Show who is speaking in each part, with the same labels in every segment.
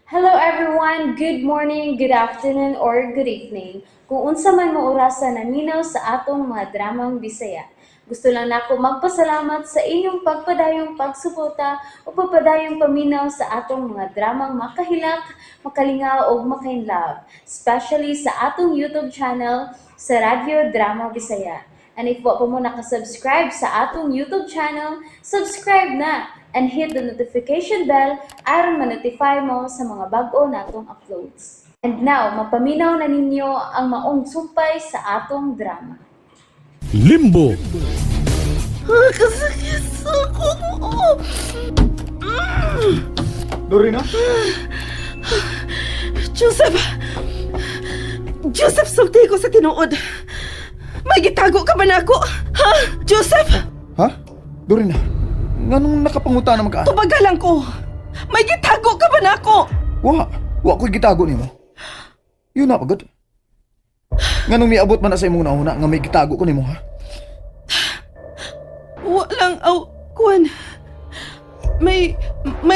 Speaker 1: Hello everyone! Good morning, good afternoon, or good evening. Kung unsa man mo orasa naminaw sa atong mga dramang Bisaya. Gusto lang nako magpasalamat sa inyong pagpadayong pagsuporta o pagpadayong paminaw sa atong mga dramang makahilak, makalingaw ug makainlove, especially sa atong YouTube channel sa Radyo Drama Bisaya. And if wa pa mo nakasubscribe sa atong YouTube channel, subscribe na and hit the notification bell aron ma-notify mo sa mga bag-o natong uploads. And now, mapaminaw na ninyo ang maong sumpay sa atong drama.
Speaker 2: Limbo.
Speaker 3: Kasakit sa ako.
Speaker 4: Dorina?
Speaker 3: Joseph! Joseph, sulti ko sa tinuod. May gitago ka ba na ako? Ha? Joseph,
Speaker 4: Ha? Dorina? Nganong nakapanguta naman ka?
Speaker 3: tubagalan ko. May gitago ka ba na ako?
Speaker 4: Wa. Wa ko'y gitago nimo. Yun na pagod. Nganong miabot man na sa imong nauna nga may gitago ko nimo ha?
Speaker 3: Walang, aw, kuwan. May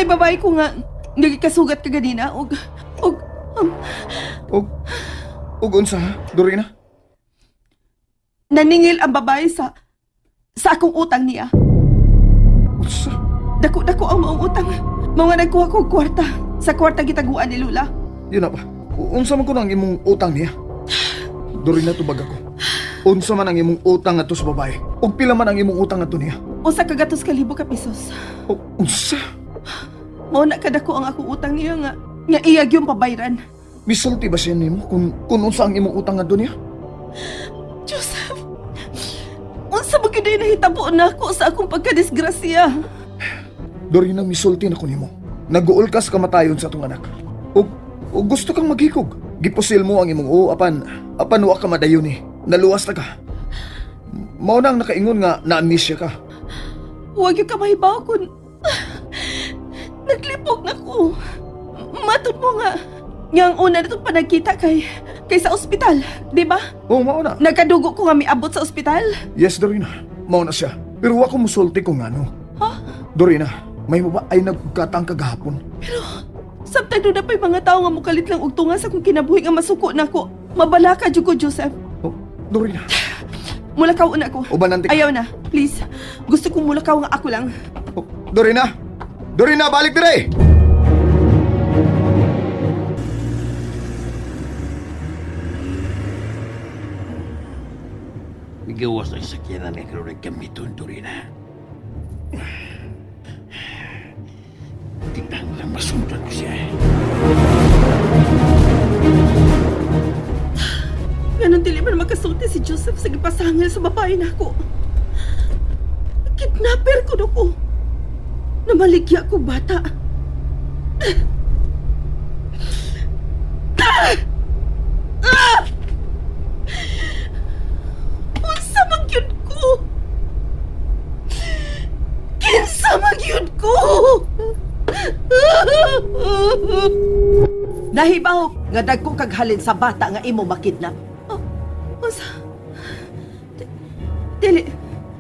Speaker 3: babae ko nga nagkasugat ka ganina og
Speaker 4: Og og unsa ha? Dorina?
Speaker 3: Naningil ang babae sa akong utang niya.
Speaker 4: Unsa?
Speaker 3: Dako-dako ang maong utang. Mga nagkuha ko og kwarta. Sa kwarta gitaguan ni Lula.
Speaker 4: Yun na pa. Unsa man kuno ang imong utang niya? Dorina, tubag ako. Unsa man ang imong utang ngadto sa babae? Og pila man ang imong utang ngadto niya?
Speaker 3: Usa ka gatos ka libo ka pesos.
Speaker 4: O unsa?
Speaker 3: Mao na kadako ang akong utang niya nga nga iya gyud pabayran.
Speaker 4: Misulti ba siya nimo kung unsa ang imong utang ngadto niya?
Speaker 3: Joseph, unsa ba gyud ay nahitabo nako sa akong pagkadisgrasya?
Speaker 4: Dorina, misulti na ko nimo. Naguol ka sa kamatayon sa atong anak. Og gusto kang maghikog. Gipusil mo ang imong oo apan apan wa ka madayon ni. Naluwas na ka. Mao na ang nakaingon nga na-amnesia ka.
Speaker 3: Huwag yung kamahibaw kun naglipok na ko. Matod mo nga nga ang una natong panagkita kay sa ospital, di ba?
Speaker 4: Oo, mao na.
Speaker 3: Nagkadugo ko nga miabot sa ospital.
Speaker 4: Yes, Dorina. Mao na siya. Pero wa ko musulti kung ano.
Speaker 3: Ha?
Speaker 4: Dorina, may mo ba ay nagkatang kagahapon?
Speaker 3: Samtang doon na pa'y mga tao nga mukalit lang og tunga sa kong kinabuhi nga masuko na ko. Mabalaka jud ko, Joseph.
Speaker 4: Oh, Dorina,
Speaker 3: Mulakaw na ko.
Speaker 4: ubanan ka.
Speaker 3: Ayaw na, please. Gusto kong mulakaw nga ako lang.
Speaker 4: Oh, Dorina! Dorina, balik dire!
Speaker 5: Gawas ang sakyanan nga karoon gamiton, Dorina. Tingnan lang masundan ko siya.
Speaker 3: Ganon dili man makasulti si Joseph sa gipasangil sa babae nako. Kidnapper ko no ko. Namaligya ko bata. Ah! Ah! Unsa man gyud ko? Kinsa man gyud ko?
Speaker 6: Nahibaw nga dagko kag halin sa bata nga imo makidnap.
Speaker 3: Oh, unsa? Dili,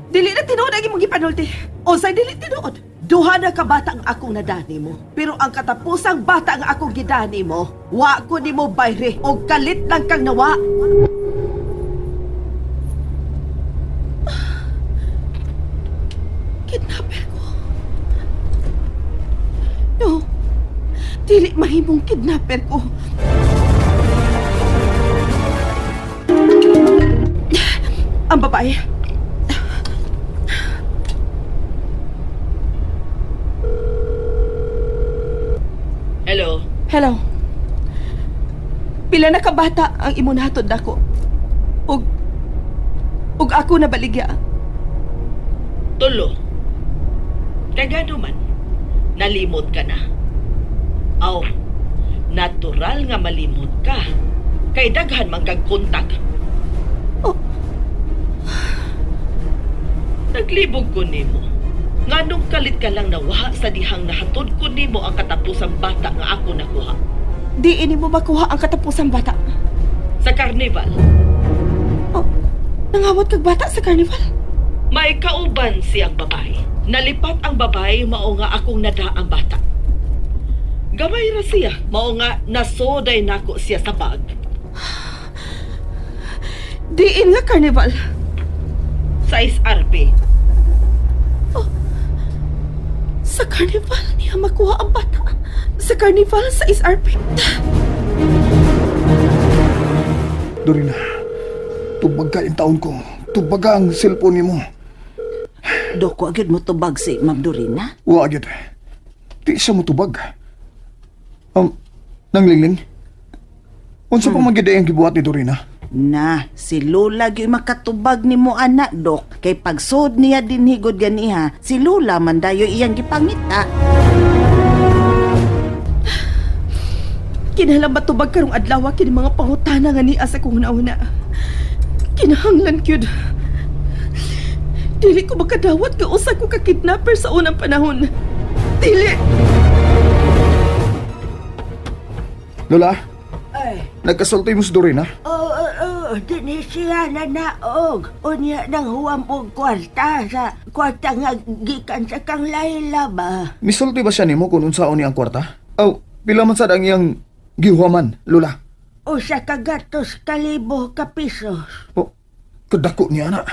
Speaker 3: dili na tinuod ang imong gipanulti.
Speaker 6: Unsay dili tinuod? Duha na ka bata ang akong nadani mo. Pero ang katapusang bata nga akong gidani mo, wa ko nimo bayre og kalit lang kang nawa.
Speaker 3: Kidnapper ko. No. Dili mahimong kidnapper ko. Ang babae.
Speaker 6: Hello.
Speaker 3: Hello. Pila na ka bata ang imo nahatod nako. Ug ako nabaligya.
Speaker 6: Tulo. Kagano man, nalimot ka na. Aw, natural nga malimot ka. Kay daghan man kag kontak.
Speaker 3: Oh.
Speaker 6: Naglibog ko nimo. Nganong kalit ka lang nawa sa dihang nahatod ko nimo ang katapusang bata nga ako nakuha.
Speaker 3: Di ini mo makuha ang katapusang bata.
Speaker 6: Sa karnival,
Speaker 3: Oh, nangawat kag bata sa carnival.
Speaker 6: may kauban siyang babae. Nalipat ang babae mao nga akong nada ang bata. Gamay ra siya. Mao nga nasoday nako siya sa bag.
Speaker 3: Diin nga carnival.
Speaker 6: Sa SRP.
Speaker 3: Sa carnival niya makuha ang bata. Sa carnival sa SRP.
Speaker 4: Dorina, tubag ka yung taon ko. Tubag ka ang cellphone nimo.
Speaker 7: Dok, wa gyud mo tubag si Ma'am Dorina.
Speaker 4: Wa gyud. Di siya motubag. Nang Lingling, unsa pa man gyud ang gibuhat ni Dorina?
Speaker 7: Na, si Lola gyud makatubag nimo anak, Dok. Kay pagsod niya dinhi gud ganiha, si Lola man dayo iyang gipangita.
Speaker 3: Kinahanglan matubag karong adlaw kini mga pangutana nga niya sa kong una. Kinahanglan gyud. Dili ko makadawat nga usa ko ka kidnapper sa unang panahon. Dili.
Speaker 4: Lola,
Speaker 8: Ay,
Speaker 4: nagkasulti mo si Dorina?
Speaker 8: oo, oo, dinhi siya nanaog. Unya nang huwam og kwarta sa kwarta nga gikan sa kang Laila ba?
Speaker 4: Misulti ba siya nimo kung unsaon niya ang kwarta? Aw, pila man sad ang iyang gihuwaman, Lola?
Speaker 8: Usa ka gatos kalibo ka pesos.
Speaker 4: O, kadako niya na.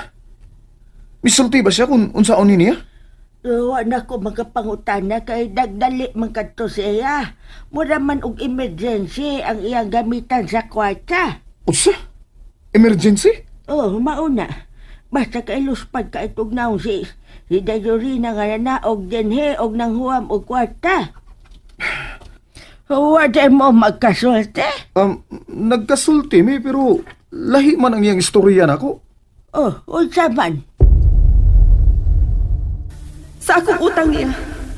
Speaker 4: Misulti ba siya kung unsaon ni niya?
Speaker 8: Wa na ko makapangutana kay dagdali man kadto siya. Mura man og emergency ang iyang gamitan sa kwarta.
Speaker 4: Unsa? Emergency?
Speaker 8: Oh, mauna. Basta kay luspad ka itog naong si si Dayurina nga nanaog dinhi og nanghuam og kwarta. Wa day mo magkasulti?
Speaker 4: Nagkasulti mi pero lahi man ang iyang istorya nako.
Speaker 8: Oh, unsa man?
Speaker 3: Sa akong utang niya.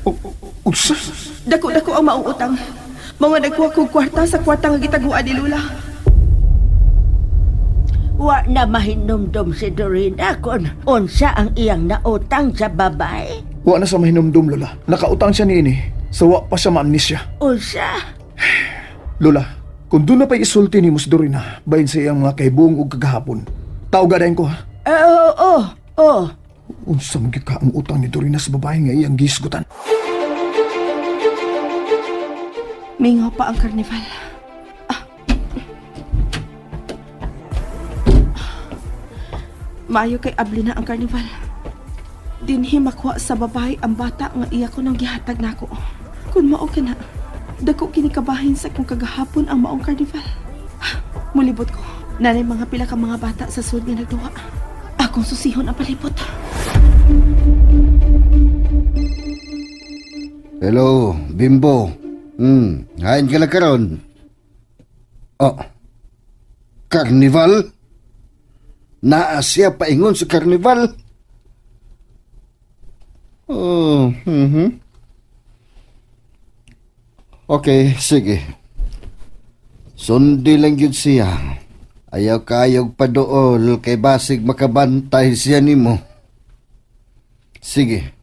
Speaker 4: O, unsa?
Speaker 3: Dako-dako ang maong utang. Mga nagkuha kog kwarta sa kwarta nga gitaguan ni Lula.
Speaker 8: Wa na mahinumdum si Dorina kung unsa ang iyang nautang sa babae.
Speaker 4: Wa na sa mahinumdum, Lola. Nakautang siya niini. Sa wa pa siya maamnesya.
Speaker 8: Unsa?
Speaker 4: Lola, kung doon na pa'y isulti ni Mus Dorina, bahin sa iyang mga kaibong ug kagahapon. Tawag gadayon ko ha.
Speaker 8: Eh, Oo, oo, oo.
Speaker 4: Unsa man gyud ka ang utang ni Dorina sa babae nga iyang gisgutan.
Speaker 3: Mingaw pa ang karnival. Ah. Maayo kay abli na ang karnival. Dinhi makuha sa babae ang bata nga iya ko nang gihatag nako. Kun mao ka na, dako kini kabahin sa kung kagahapon ang maong karnival. Ah, mulibot ko. Nanay mga pila ka mga bata sa sud nga nagduwa. Akong susihon ang palibot.
Speaker 5: Hello, Bimbo. Hain ka na karon. Oh. Carnival? Naa siya paingon sa carnival. Oh, Okay, sige. Sundi lang yun siya. Ayaw kayog padool kay basig makabantay siya nimo. Sige.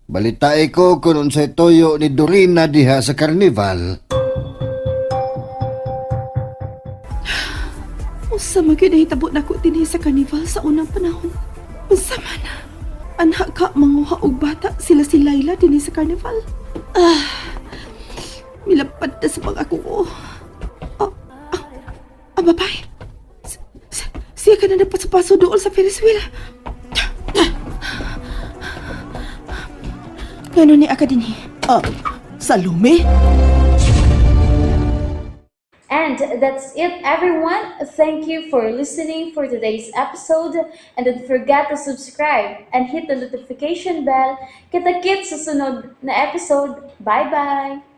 Speaker 5: Balitae ko kung unsay toyo ni Dorina diha sa karnival.
Speaker 3: Unsa man gyud nahitabo nako dinhi sa karnival sa unang panahon. Unsa man? Anak ka manguha og bata sila si Laila dinhi sa karnival. Ah. Milapad na sa pang-ako ko. Ah, ah, ang babae. Siya ka na napasapaso doon sa Ferris wheel. Ngano ni aka dinhi?
Speaker 6: Ah, Salome?
Speaker 1: And that's it, everyone. Thank you for listening for today's episode. And don't forget to subscribe and hit the notification bell. Kita-kits sa sunod na episode. Bye-bye!